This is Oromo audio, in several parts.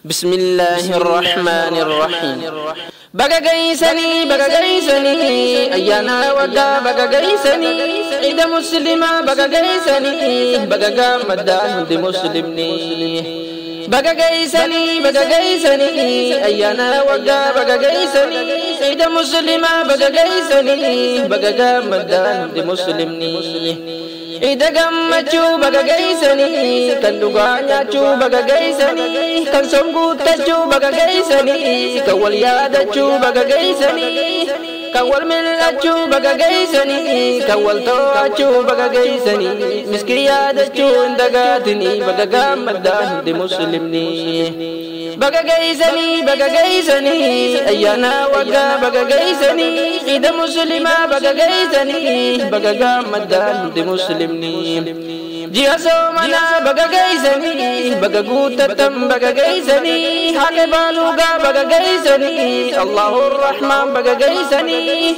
بسم الله الرحمن الرحيم. Baga geeysanii, baga geeysanii, ayyaana waggaa baga geeysanii, ciida muslimaa baga geeysanii, baga gammaddaan hundi muslimni. Baga geeysanii, baga geeysanii, ayyaana waggaa baga geeysanii, ciida muslimaa baga geeysanii, baga gammaddaan hundi muslimni. Ciida gammachuu baga geeysanii, kan dhugaa nyaachuu baga geeysanii, kan soom guuttachuu baga geeysanii, kan wal yaadachuu baga geeysanii, kan wal mil'achuu baga geeysanii, kan wal to'achuu baga geeysanii, miskii yaadachuu hin dagaatinii, baga gammaddaa hundi muslimni. Baga geeysanii, baga geeysanii, ayyaana waggaa baga geeysanii, ciida muslimaa baga geeysanii, baga gammaddaan hundi muslimni. Ji'a soomanaa baga geeysanii, baga guuttattan baga geeysanii, haqa baaluugaa baga geeysanii, Allahu Rahmaan baga geeysanii,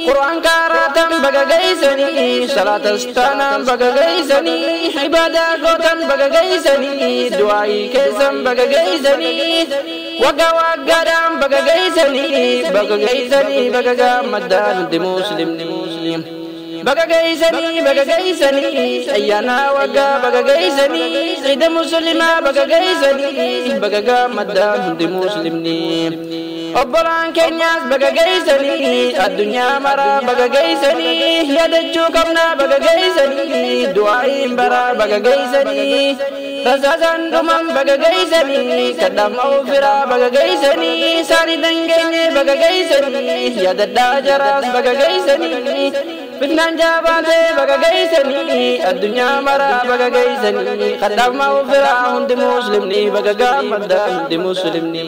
Qur'aan kaaraatan baga geeysanii, salaata astaanaan baga geeysanii, ibaadaa gootan baga geeysanii, du'aayii keessan baga geeysanii, waggaa waggaadhaan baga geeysanii, baga geeysanii, baga gammaddaan hundi muslimni. Baga geeysanii, baga geeysanii, ayyaana waggaa baga geeysanii, ciida muslimaa baga geeysanii, baga gammaddaan hundi muslimni. Obbolaan keenyaas baga geeysanii, addunyaa maraa baga geeysanii, yaadachuu qabnaa baga geeysanii, du'aa'iin baraa baga geeysanii, rasaasaan dhuman baga geeysanii, kadhama ofiraa baga geeysanii, isaanii dandeenye baga geeysanii, yaadadhaa jaraas baga geeysanii, fitnaan jaabaatee baga geeysanii, addunyaa maraa baga geeysanii, kadhama ofiraa hundi muslimni, baga gammaddaa hundi muslimni.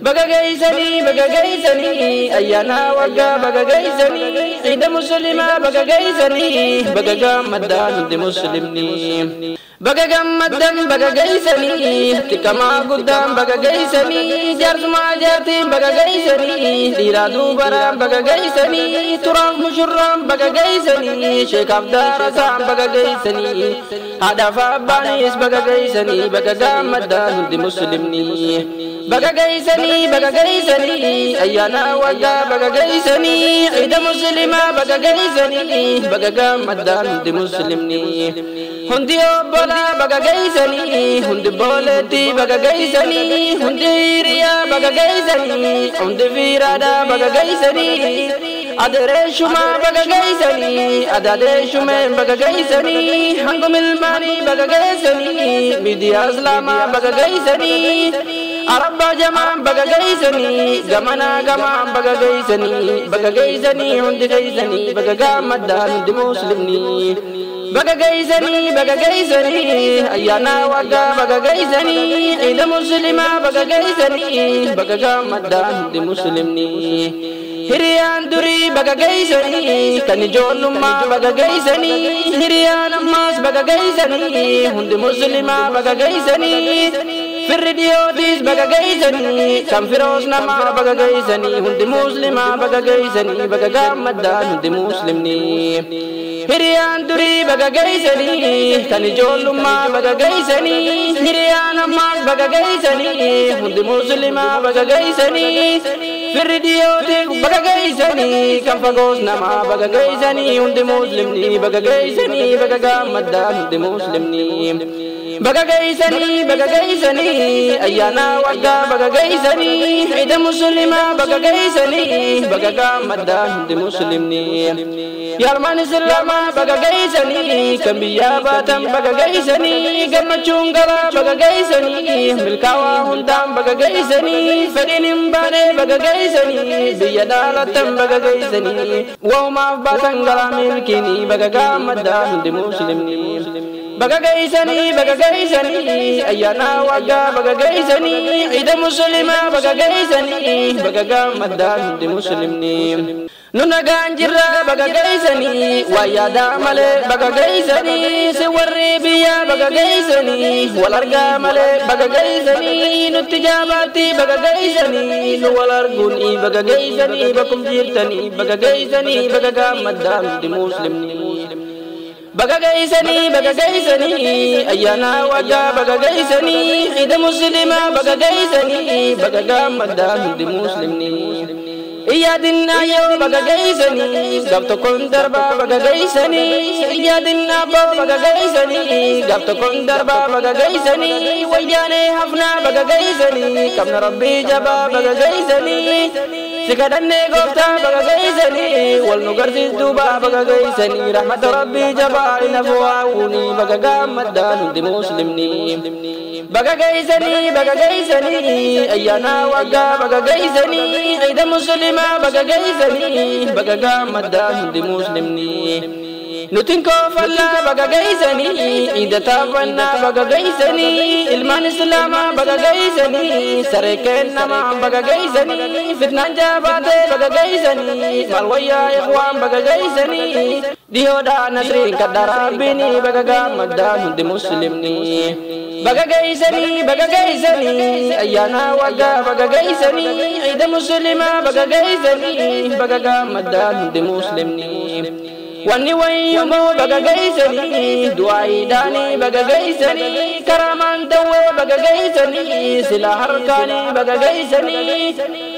Baga geeysanii, baga geeysanii, ayyaana waggaa baga geeysanii, ciida muslimaa baga geeysanii, baga gammaddaan hundi muslimni. Baga gammaddan baga geeysanii, xiqqamaa guddaan baga geeysanii, jaarsumaa jaartiin baga geeysanii, dhiiraa dubaraan baga geeysanii, turaaf mushurraan baga geeysanii, sheekaaf daarasaan baga geeysanii, haadhaaf abbaanis baga geeysanii, baga gammaddaan hundi muslimni. Baga geeysanii, baga geeysanii, ayyaana waggaa baga geeysanii, ciida muslimaa baga geeysanii, baga gammaddaan hundi muslimni. Hundi obbolaa baga geeysanii, hundi booleetti baga geeysanii, hundi hiriyaa baga geeysanii, hundi fiiraadhaa baga geeysanii, adereeshumaa baga geeysanii, adaadeeshumeen baga geeysanii, hangum ilmaanii baga geeysanii, miidiyaa islaamaa baga geeysanii, Arabaa jamaan baga geeysanii, gamanaa gamaan baga geeysanii, baga geeysanii hundi geeysanii, baga gammaddaan hundi muslimni. Baga geeysanii, baga geeysanii, ayyaana waggaa baga geeysanii, ciida muslimaa baga geeysanii, baga gammaddaan hundi muslimni. Hiriyaan durii baga geeysanii, kan ijoollummaa baga geeysanii, hiriyaan ammaas baga geeysanii, hundi muslimaa baga geeysanii, firri dhiyootiis baga geeysanii, kan firoos namaa baga geeysanii, hundi muslimaa baga geeysanii, baga gammaddaan hundi muslimni. Hiriyaan durii baga geeysanii, kan ijoollummaa baga geeysanii, hiriyaan ammaas baga geeysanii, hundi muslimaa baga geeysanii, firri dhiyootiif baga geeysanii, kan fagoos namaa baga geeysanii, hundi muslimni baga geeysanii, baga gammaddaan hundi muslimni. Baga geeysanii, baga geeysanii, ayyaana waggaa baga geeysanii, ciida muslimaa baga geeysanii, baga gammaddaan hundi muslimni. Yaalmaan islaamaa baga geeysanii, kan biyyaa baatan baga geeysanii, gammachuun galaa baga geeysanii, milkaawaa hundaan baga geeysanii, fedhiin hin baane baga geeysanii, biyya dhaalattan baga geeysanii, wahumaaf baatan galaa milkiinii, baga gammaddaan hundi muslimni. Baga geeysanii, baga geeysanii, ayyaana waggaa baga geeysanii, ciida muslimaa baga geeysanii, baga gammaddaan hundi muslimni. Nu nagaan jirra baga geeysanii, waa yaadaa malee baga geeysanii, si warri biyyaa baga geeysanii, wal argaa malee baga geeysanii, nutti jaabaatti baga geeysanii, nu wal arguun baga geeysanii, bakkum jirtanii baga geeysanii, baga gammaddaan hundi muslimni. Baga geessanii baga geessanii ayyaana waggaa baga geessanii ciida musliimaa baga geessanii baga gammadaan hundi muslimni. Iyyaadinaa yoo baga geessanii gaaf tokkoon darbaa baga geessanii iyyaadinaa abbaa baga geessanii gaaf tokkoon darbaa baga geessanii wayyaanee hafnaa baga geessanii qabna rabbii jabaa baga geessanii. Si kadhannee gooftaa baga geessanii wal nu garsiistuu baa baga geessanii rahmata rabbii jabaa ina fuwaa'uuni baga gammaddaan hundi muslimni. Baga geessanii baga geessanii ayyaana waggaa baga geessanii ciida musliimaa baga geessanii baga gammaddaan hundi muslimni. Nutiin koofallaa baga geessanii ciida taphannaa baga geessanii ilmaan islaamaa baga geessanii saree kennamaa baga geessanii fitnaan jabaatee baga geessanii maal wayyaa ikhwaan baga geessanii dhiyoodhaa nasriin kadhaa rabbiini baga gammaddaan hundi muslimni. Baga geessanii baga geessanii ayyaana waggaa baga geessanii ciida musliimaa baga geessanii baga gammaddaan hundi muslimni. Wanni wayyumoo baga geessanii du'aayiidhaanii baga geessanii karaamaan dawwee baga geessanii sila harkaanii baga geessanii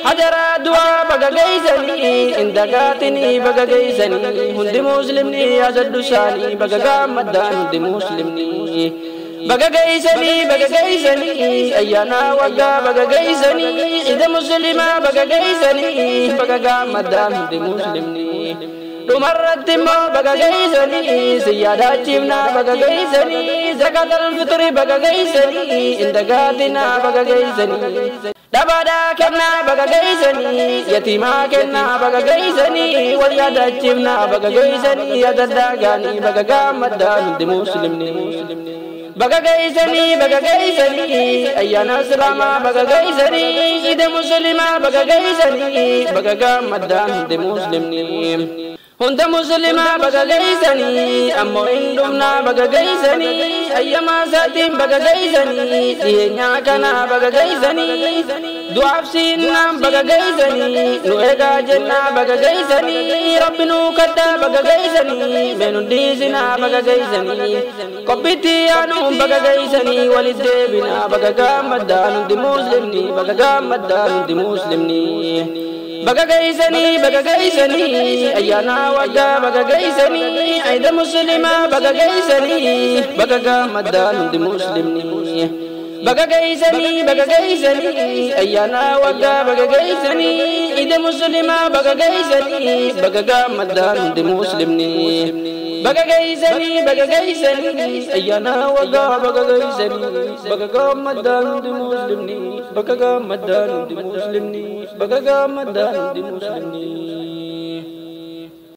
hajaraa du'aa baga geessanii indagaatinii baga geessanii hundi muslimni yaadadhu isaanii baga gammaddaan hundi muslimni. Baga geessanii baga geessanii ayyaana waggaa baga geessanii ciida musliimaa baga geessanii baga gammaddaan hundi muslimni. Dhumarratti immoo baga geessanii si yaadachiifnaa baga geessanii zakatal fitri baga geessanii indagaatinaa baga geessanii dhabaadhaa kennaa baga geessanii yatiimaa kennaa baga geessanii wal yaadachiifnaa baga geessanii yaadaddaagaanii baga gammaddaan hundi muslimni. Baga geessanii baga geessanii ayyaana islaamaa baga geessanii ciida musliimaa baga geessanii baga gammaddaan hundi muslimni. Hunda musliimaa baga geessanii ammoo hin dhumnaa baga geessanii ayyamaa isaatiin baga geessanii dhiyeenyaa kanaa baga geessanii du'aaf siinnaan baga geessanii nu eegaa jennaa baga geessanii rabbi nuu kadhaa baga geessanii meenuun dhiisinaa baga geessanii qophiitti aanuun baga geessanii walit deebinaa baga gammaddaan hundi muslimni baga gammaddaan hundi muslimni. Baga geessanii baga geessanii ayyaana waggaa baga geessanii ciida musliimaa baga geessanii baga gammaddaan hundi muslimni. Baga geessanii baga geessanii ayyaana waggaa baga geessanii ciida musliimaa baga geessanii baga gammaddaan hundi muslimni. Baga geessanii baga geessanii ayyaana waggaa baga geessanii baga gammaddaan hundi muslimni baga gammaddaan hundi muslimni baga gammaddaan hundi muslimni.